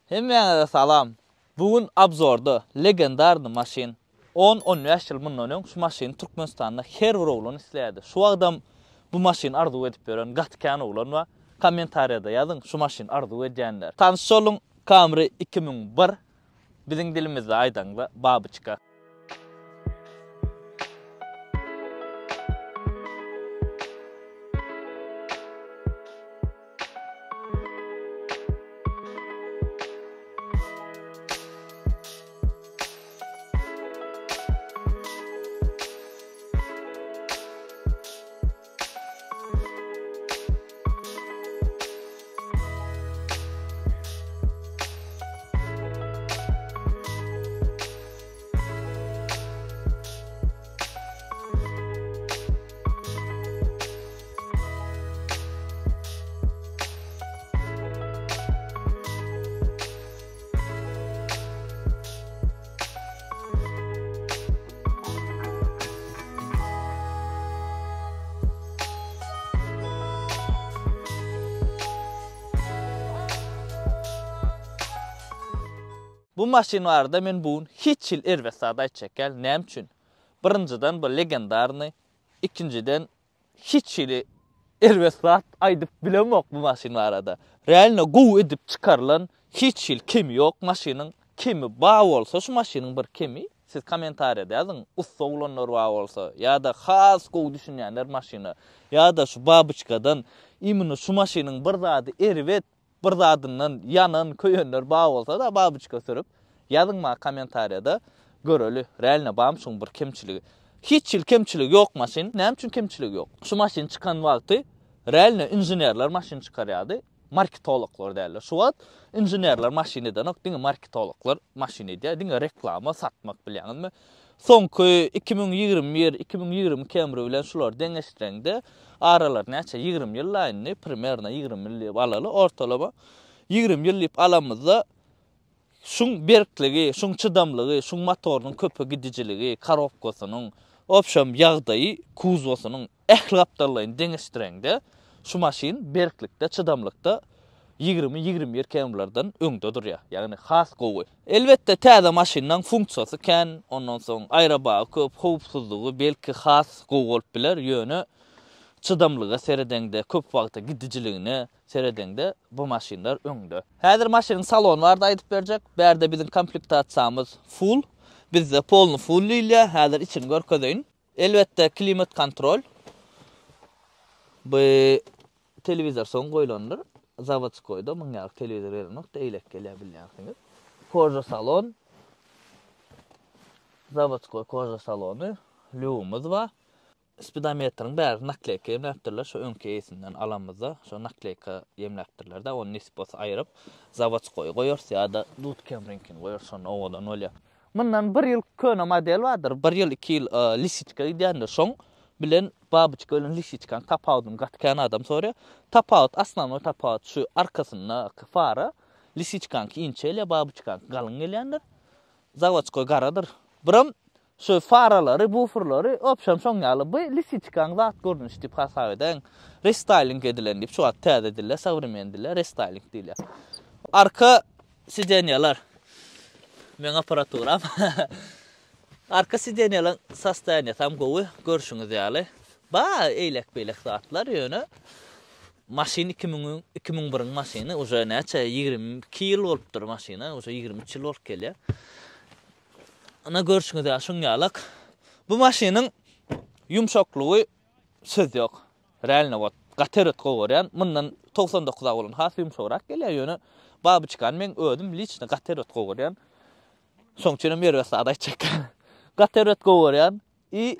Hemmäňize salam. Bu gün obzorda legendarny maşyn. On, on bäş ýyl mundan öň şu maşyny Türkmenistanda her bir oglan isleýärdi. Şu wagtam bu maşyny arzuw edip ýören gaty kän oglan bar. Kommentariýada ýazyň şu maşyny arzuw edýänler. Tanyş boluň Camry 2001 biziň dilimizde aýdaňda babyçka. Bu maşyn barada men bu gün hiç hili erbet zat aýtjak däl. Näme üçin? Birinjiden bu legendarnyý, ikinjiden hiç hili erbet zat aýdyp bilemok bu maşyn barada. Realno gowy edip çykarylan hiç hili kemi ýok maşynyň. Kemi bar bolsa şu maşynyň bir kemi siz kommentariýada ýazyň ussa oglanlar bar bolsa ýa-da has gowy düşünýänler maşyna ýa-da şu babyçkadan imенно şu maşynyň bir zady erbet bir zadyndan ýanan köýenler bar bolsa-da babyçka sürüp ýazyň maňa kommentariýada göreli realno barmy şuň bir kemçiligi. Hiç hili kemçiligi ýok maşyn. Näme üçin kemçiligi ýok? Şu maşyn çykan wagty realno inženerler maşyn çykarýardy, marketologlar däldi. Şu wagt inženerler maşyn edenok, diňe marketologlar maşyn edýär, diňe reklama satmak bilýäňizmi? Soňky 2021, 2020 Camry bilen şulary deňeşdireňde aralary näçe? 20 ýyl-la indi, primerno 20 ýyl diýip alaly ortalama. 20 ýyl diýip alamyzda şuň berkligi, şuň çydamlygy, şuň motorynyň köpe gidijiligi, korobkasynyň, obşem ýagdaýy, kuzosynyň ähli gapdallaýyn deňeşdireňde şu maşyn berklikde, çydamlykda 20, 21 Camry'lardan öňde durýar. Ýagny has gowy. Elbetde täze maşynlaň funksiýasy kän, ondan soň aerobagy köp, howpsuzlygy belki has gowy bolup biler, ýöne çydamlyga seredeňde, köp wagta gidijiligine seredeňde bu maşynlar öňde. Häzir maşynyň salony barada aýdyp berjek. Bärde biziň komplektasiýamyz full. Bizde polny full diýilýär. Häzir içini görkezeýin. Elbetde klimat kontrol. Bu telewizor soň goýlandyr. Zawodskoýda muň ýaly telewizor gelenok-da, eýlek gelýär bilýänsiňiz. Koža salon. Zawodskoý koža salony. Lýugymyz bar. Spidometriň bäri nakleýka ýemläpdirler, şo öňki eýesinden alamyzda şo nakleýka ýemläpdirler-de, ony nesip bolsa aýryp, zawodskoýy goýarys ýa-da Dud Camry-iňkini goýarys, şonda owadan bolýar. Mundan bir ýyl köne model bardyr, bir ýyl, iki ýyl lisiçka gidýändir, şoň bilen babyçka bilen lisiçkanyň tapawudyny gaty kän adam soraýar. Tapawut, osnownoý tapawut şu arkasyndaky fara, lisiçkaňky inçe gelýär, babyçkaňky galyň gelýändir. Zawodskoý garadyr. Biram Şu faralary, buferlary obşem şoň ýaly bu lisiçkaň zat görnüşi diýip hasap edäýiň. Restaýling edilen diýip şu wagt täze dilde, sowremen dilde restaýling diýilýär. Arka sidenýalar. Meň apparaturam. Arka sidenýalaryň sostoýaniýasy hem gowy, görşüňiz ýaly. Bar eýlek-beýlek zatlar ýöne maşyn 2000 2001-iň maşyny uje näçe 22 ýyl bolupdyr maşyna, uje 23 ýyl bolup gelýär. Ana görşüňiz ýaly şuň ýalak. Bu maşynyň ýumşaklygy söz ýok. Realno wot gaty erbet gowy görýän. Mundan 99 a bolan has ýumşagrak gelýär ýöne babyçkany men özüm liçno gaty erbet gowy görýän. Şoň üçin hem erbet zat aýtjak. Gaty erbet gowy görýän. I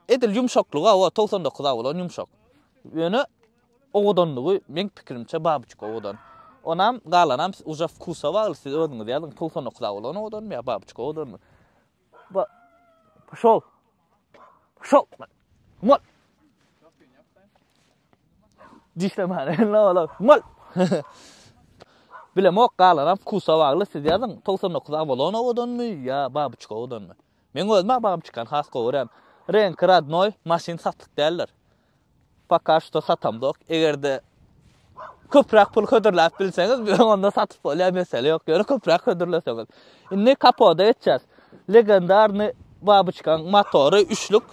edil ýumşaklygy hawa 99 a bolan ýumşak. Ýöne owadanlygy meň pikirimçe babyçka owadan. Onam galanam uja wkusa bagly siz özüňiz ýazyň 99 a bolan owadanmy ýa babyçka owadanmy. Ba Poşol. Poşol. Mal. Dişlemän ola. Mal. Bilemok galanam wkusa bagly siz ýazyň 99 a bolan owadanmy ýa babyçka owadanmy. Meň özüm-ä babyçkany has gowy görýän. Reňki radnoý, maşyn satlyk däldir. Poka şto satamzok. Eger-de. Köpräk pul hödürläp bilseňiz, onda satyp bolýar, mesele ýok. Ýöne köpräk hödürleseňiz. Indi kapoda geçýäs. Legendarny babyçkaň motory üçlük.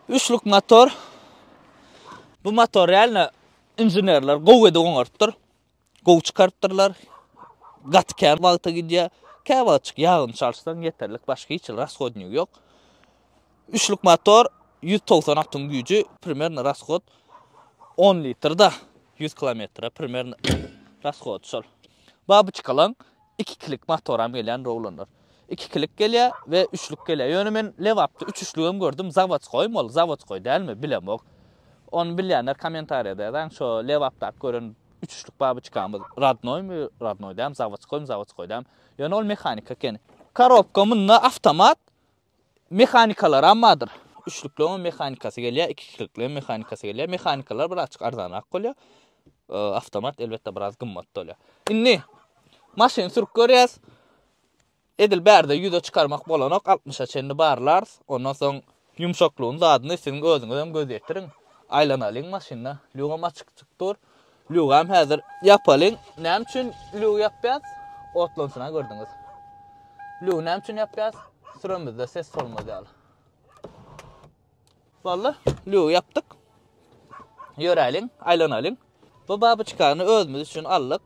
Üçlük motor. Bu motor realno inženerler gowy edip oňarypdyr. Gowy çykarypdyrlar. Gaty kän wagta gidýär. Käwagtjyk ýagyny çalyşsaň ýeterlik, başga hiç rashodnigi ýok. Üçlük motor 190 atyň güýji, primerno rashod 10 litr-da 100 kilometre primerno rashod şol. Babyçkalaň ikikilik motoram gelýän oglanlar. Ikikilik gelýär we üçlük gelýär. Ýöne men Lebapda üç üçlügem gördüm. Zawodskoýmy ol, zawodskoý dälmi bilemok. Ony bilýänler kommentariýada ýazaň. Şo Lebapdaky gören üç üçlük babyçkamyz radnoýmy, radnoý dälmi, zawodskoýmy, zawodskoý dälmi. Ýöne ol mehanika ekeni. Korobka munda awtomat, mehanikalaram bardyr. Üçlükleň mehanikasy gelýär, ikilikleň mehanikasy gelýär. Mehanikalar birazçyk arzanrak bolýar. Awtomat elbetde biraz gymmat bolýar. Indi maşyny sürüp görýäs. Edil bärde ýüze çykarmak bolanok, altmyşa çenli barlarys. Ondan soň ýumşaklygyny zadyny siziň özüňizem göz ýetiriň. Aýlanalyň maşynda. Lýugam açykjyk dur. Lýugam häzir ýapalyň. Näme üçin lýugy ýapýas? Otlanyşyna gördüňiz. Lýugy näme üçin ýapýas? Süremizde ses bolmaz ýaly. Boldy. Lügi ýapdyk. Ýöräliň, aýlanalyň. Bu babyçkany özümiz üçin aldyk.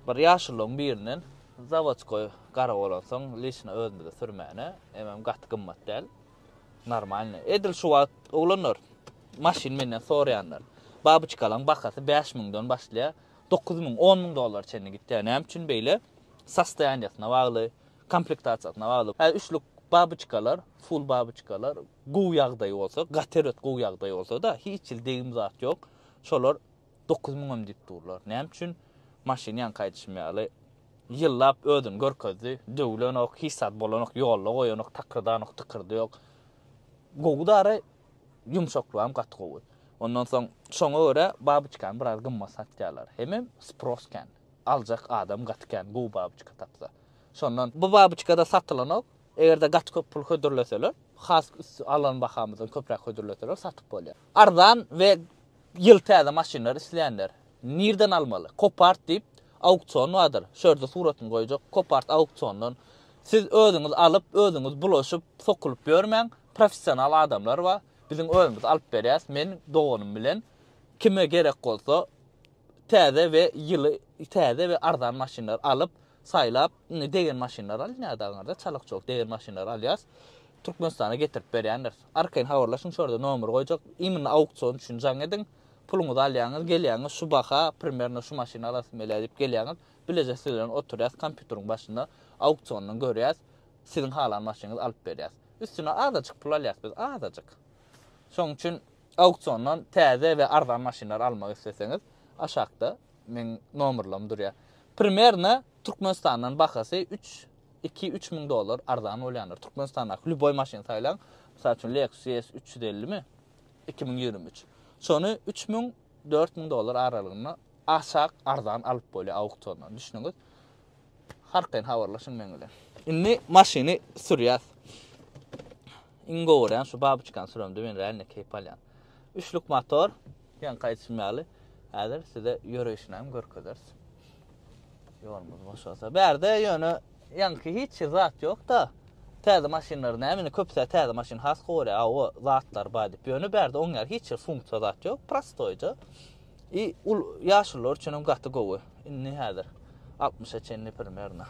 Bir ýaşulyň birinden zawodskoý gara bolansoň lişna özümize sürmäne, hemem gaty gymmat däl. Normalny. Edil şu wagt oglanlar maşyn menden soraýanlar. Babyçkalaň bahasy 5000-den başlaýar. 9000, 10000 dollara çenli gitýär. Näme üçin beýle? Sostoýaniýasyna bagly, komplektasiýasyna bagly. Hä üçlük babyçkalar, full babyçkalar gowy ýagdaýy bolsa, gaty erbet gowy ýagdaýy bolsa-da, hiç hili degim zat ýok. Şolar 9000 hem diýip durlar. Näme üçin? Maşyn ýaňky aýdyşym ýaly ýyllap özüni görkezdi. Döwlenok, hiç zat bolanok, ýolda goýanok, takyrdanok, tykyrdy ýok. Gowy dary, ýumşaklygam gaty gowy. Ondan soň şoňa görä babyçkany biraz gymmat satýarlar. Hemem spros kän. Aljak adam gaty kän gowy babyçka tapsa. Şondan bu babyçka-da satylanok. Eger-de gaty köp pul hödürleseler, has üsti alan bahamyzdan köpräk hödürleseler satyp bolýar. Arzan we ýyl täze maşynlar isleýänler nirden almaly? Copart diýip auksion bardyr. Şu ýerde suratyny goýjak. Copart auksiondan siz özüňiz alyp, özüňiz bulaşyp, sokulyp ýörmäň. Professional adamlar bar. Biziň özümiz alyp berýäs. Men doganym bilen kime gerek bolsa täze we ýyly täze we arzan maşynlar alyp saýlap, indi degen maşynlar alynýar dagyňyzda, çalak-çulak degen maşynlary alýas. Türkmenistana getirip berýändiris. Arkaýyn habarlaşyň, şu ýerde nomer goýjak. Imенно auksion üçin jaň ediň. Puluňyzy alýaňyz, gelýäňiz, şu baha, primerno şu maşyny alasym gelýär diýip gelýäňiz. Bileje siz bilen oturýas kompýuteriň başynda, auksiondan görýäs. Siziň halan maşynyňyzy alyp berýäs. Üstüne azajyk pul alýas biz, azajyk. Şonuň üçin auksiondan täze we arzan maşynlary almak isleseňiz, aşakda meň nomerlarym durýar. Primerno Türkmenistandan bahasy üç, iki, 3000 dollar arzan bolýandyr. Türkmenistandaky lýuboý maşyny saýlaň. Mysal üçin Lexus ES 350 mi? 2023. Şony 3000, 4000 dollar aralygynda aşak arzan alyp bolýar auksiondan. Düşüniňiz? Arkaýyn habarlaşyň meň bilen. Indi maşyny sürýäs. Iň gowy görýän şu babyçkany süremde men realno keýp alýan. Üçlük motor, ýaňky aýdyşym ýaly, häzir size ýöreýşini hem görkezeris. Ýolumyz boş bolsa. Bärde ýöne ýaňky hiç bir zat ýok-da. Täze maşynlar näme indi köpüsi täze maşyn has gowy görýär. Awa zatlar bar diýip. Ýöne bärde oň ýaly hiç bir funksiýa zat ýok. Prostoýja. I ul ýaşulular üçin hem gaty gowy. Indi häzir 60-a çenli primerno.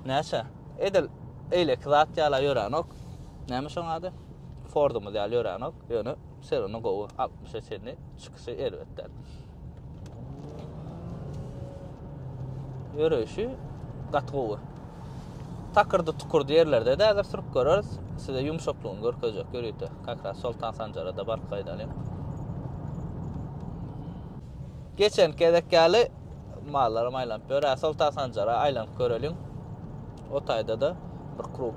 Näçe? Edil eýleki zat ýala ýörenok. Näme şoň ady? Fordumyz ýaly ýörenok. Ýöne serony gowy. 60-a çenli çykyşy erbet däl. Ýöreýşi gaty gowy. Takyrdy tukurdy ýerlerde de häzir sürüp göreris. Size ýumşaklygyny görkezjek ýörite. Kak raz Soltan Sanjara-da baryp gaýdalyň. Geçen gezek ýaly mallaram aýlanyp ýör. Hä, Soltan Sanjara aýlanyp göreliň. O taýda-da bir krug.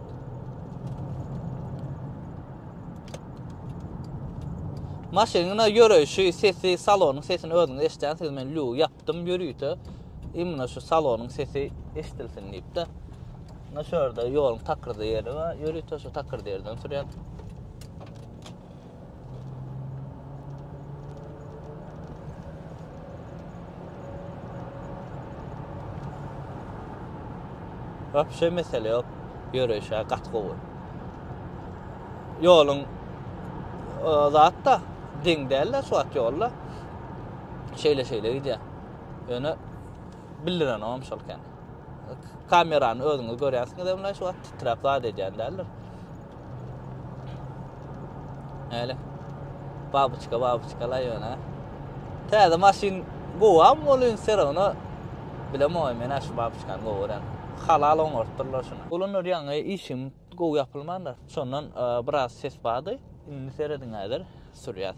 Maşynyň ýöreýşi, sesi, salonyň sesini özüňiz eşidýänsiňiz. Men lýugy ýapdym ýörite. Imенно şu salonyň sesi eşidilsin diýip-de. Ine şu ýerde ýoluň takyrdy ýeri bar. Ýörite şu takyrdy ýerden sürýän. Wapşe mesele ýok. Ýöreýşe gaty gowy. Ýoluň zat da deň däl-de şu wagt ýolda. Şeýle-şeýle gidýär. Ýöne bildirenogam şol kän. Kamerany özüňiz görýänsiňiz hem şu wagt titräp zat edýän däldir. Näle? Babuçka, babuçka la ýöne. Täze maşyn gowam bolýan serogna bilemok men şu babuçkany gowy görýän. Halal oňartdyrlar şuny. Olanlar ýaňy işim gowy ýapylmandyr. Şondan e, biraz ses bardy. Indi serediň häzir sürýäs.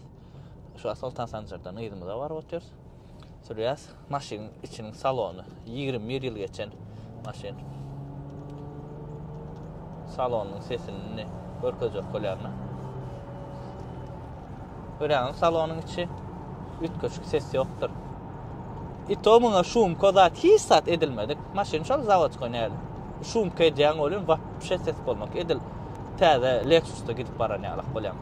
Şu Soltan Sanjardan yzymyza baryp otyrys. Sürýäs. Maşynyň içiniň salony. 21 ýyl geçen maşyn. Salonyň sesini görkezjek bolýan. Görýäňiz salonyň içi üýtgeşik ses ýokdur. Ito muňa şumka zat hiç zat edilmedik. Maşyn şol zawodskoý näli. Şumka edýäň welin wapşe ses bolmak. Edil täze Lexusda gidip baran ýalak bolýaň.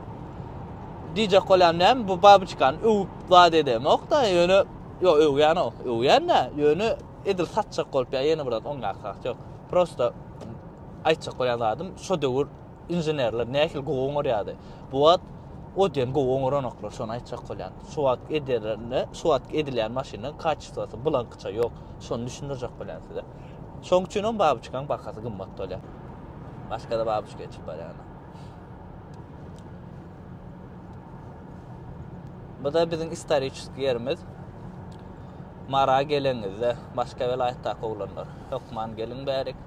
Diýjek bolýan näme bu babuçkany öwüp zat edemok-da, ýöne ýok öwýän-ow, öwýän-dä, ýöne edil satjak bolup ýa ýene bir zat oňňaky zat ýok. Prosta aýtjak bolýan zadym şo döwür inženerler nähili gowy oňarýardy. Bu wagt o diýen gowy oňaranoklar, şony aýtjak bolýan. Şu wagt edilende, şu wagt edilýän maşynlaryň kaçestwasy bulankyça ýok. Şony düşündirjek bolýan size. Şoň üçin hem babuçkaň bahasy gymmat bolýar. Başga-da babuçka geçip barýan. Bu da biziň istoriçeskiý ýerimiz. Mara geleňizde başga welaýatdaky oglanlar hökman geliň bärik.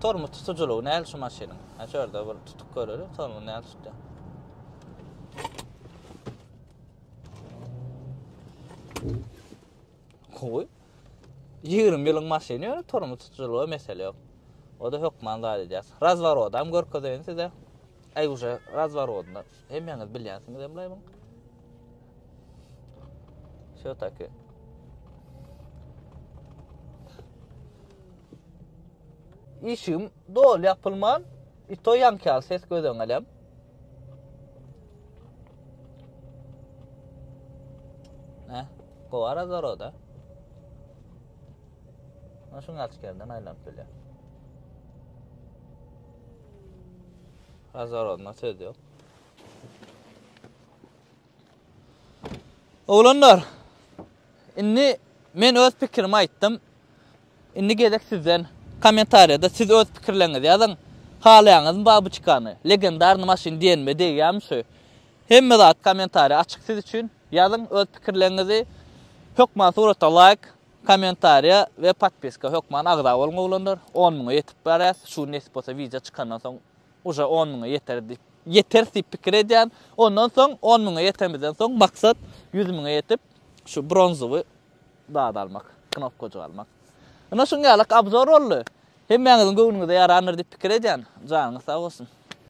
Tormoz tutujylygy näl şu maşynyň? Ha şu ýerde bir tutup göreli, tormoz näl tutýar. Gowy. 20 ýylyň maşyny ýöne tormoz tutujylyga mesele ýok. O da hökman zat edýär. Razworodam görkezeýin size. Aý uje razworodyny hemmäňiz bilýänsiňiz hem laýmyň. Şo taki. Işigim doly ýapylman, ito ýaňky ýaly ses göz öňüne alýam. Ne? Gowy razworoda. Şuň ýaly çykardan aýlanyp bilýär. Razworodna söz ýok. Oglanlar, indi men öz pikirimi aýtdym. Indi gezek sizden. Kommentariýada siz öz pikirleriňizi ýazyň. Halaýaňyzmy babuçkany? Legendarny maşyn diýenime degýärmi şu? Hemme zat kommentariýa açyk siz üçin. Ýazyň öz pikirleriňizi. Hökman suratda laýk, kommentariýa we podpiska hökman agza boluň oglanlar. 10 müňe ýetip barýas. Şu nesip bolsa wideo çykandan soň uje 10 müňe ýeter diýip ýeteris diýip pikir edýän. Ondan soň 10 müňe ýetemizden soň maksat 100 müňe ýetip şu bronzowy zat almak, knopkajyk almak. Ine şuň ýalak obzor boldy. Hemmäňiziň göwnüňize ýarandyr diýip pikir edýän. Janyňyz sag bolsun.